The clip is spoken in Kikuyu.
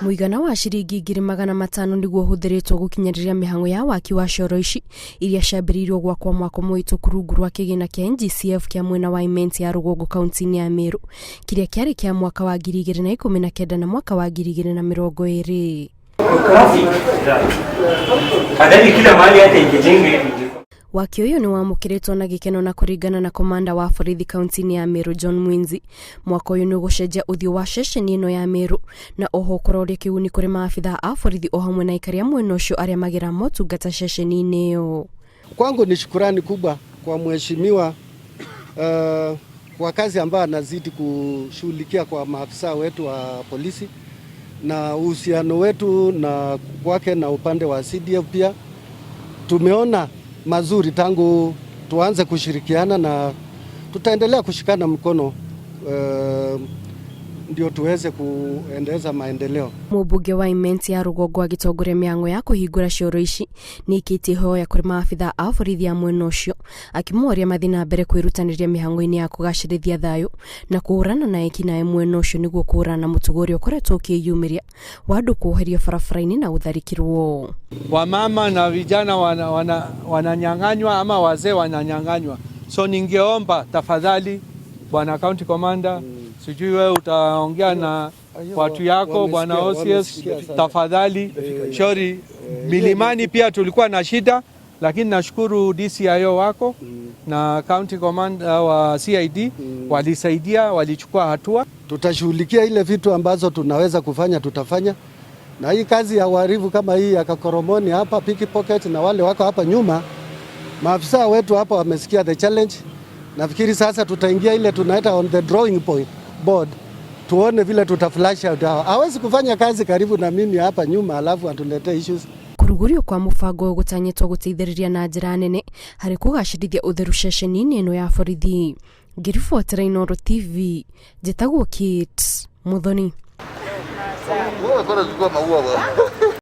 Mũigana wa ciringi 500,000 nĩguo ũhũthĩrĩtwo gũkinyanĩria mĩhang'o ya waki wa coro ici iria ciambĩrĩirio gwakwo mwaka mũhĩtũku rungu rwa kĩgĩna kĩa NGCF kĩa mwena wa Imenti ya rũgongo kaunti-inĩ ya Meru kĩrĩa kĩarĩ kĩa mwaka wa 2019 na mwaka wa 2020. Afadhali kila mahali hata ingejengwa hivi ingekuwa. Waki ũyũ nĩ wamũkĩrĩtwo na gĩkeno na kũringana na komanda wa borithi kaunti-inĩ ya Meru John Mwinzi, mwaka ũyũ nĩ ũgũcenjia ũthiũ wa ceceni ĩno ya Meru na oho ũkorwo ũrĩ kĩguni kũrĩ maabithaa a borithi o hamwe na aikari a mwena ũcio arĩa magĩra motungata ceceni-inĩ ĩyo. Kwangu ni shukurani kubwa kwa mheshimiwa kwa kazi ambayo anazidi kushughulikia kwa maafisa wetu wa polisi na uhusiano wetu na kwake na upande wa CDF pia tumeona mazuri tangu tuanze kushirikiana na tutaendelea kushikana mkono ndio tuweze kuendeleza maendeleo. Mũmbunge wa Imenti ya rũgongo agĩtongoria mĩhang'o ya kũhingũra cioro ici nĩ aikĩtie ihoya kũrĩ maabithaa a borithi a mwena ũcio akĩmoria mathiĩ na mbere kwĩrutanĩria mĩhang'o-inĩ ya kũgacĩrithia thayũ na kũhũrana na ekinaĩ mwena ũcio nĩguo kũhũrana na mũtugo ũrĩa ũkoretwo ũkĩyumĩria wa andũ kuoherio barabara-inĩ na gũtharĩkĩrwo. Wamama na vijana wananyang'anywa wana ama wazee wananyang'anywa, so ningeomba tafadhali bwana county commander, sijui wewe utaongea na watu yako bwana OCS, tafadhali shauri. Milimani pia tulikuwa na shida, lakini nashukuru DCIO wako na county commander wa CID walisaidia, walichukua hatua. Tutashughulikia ile vitu ambazo tunaweza kufanya, tutafanya. Na hii kazi ya uhalifu kama hii ya Kakoromoni hapa pickpocket na wale wako hapa nyuma, maafisa wetu hapa wamesikia the challenge. Nafikiri sasa tutaingia ile tunaita on the drawing point board, tuone vile tuta flush out hao. Hawezi kufanya kazi karibu na mimi hapa nyuma alafu atuletee issues. Kũrugũrio kwa mũbango ũyũ gũtanyĩtwo gũteithĩrĩria na njĩra nene harĩ kũgacĩrithia ũtheru ceceni-inĩ ĩno ya borithi. Ngĩribotera Inooro TV, njĩtagwo Kate Muthoni. Wewe kwanza chukua maua bwana.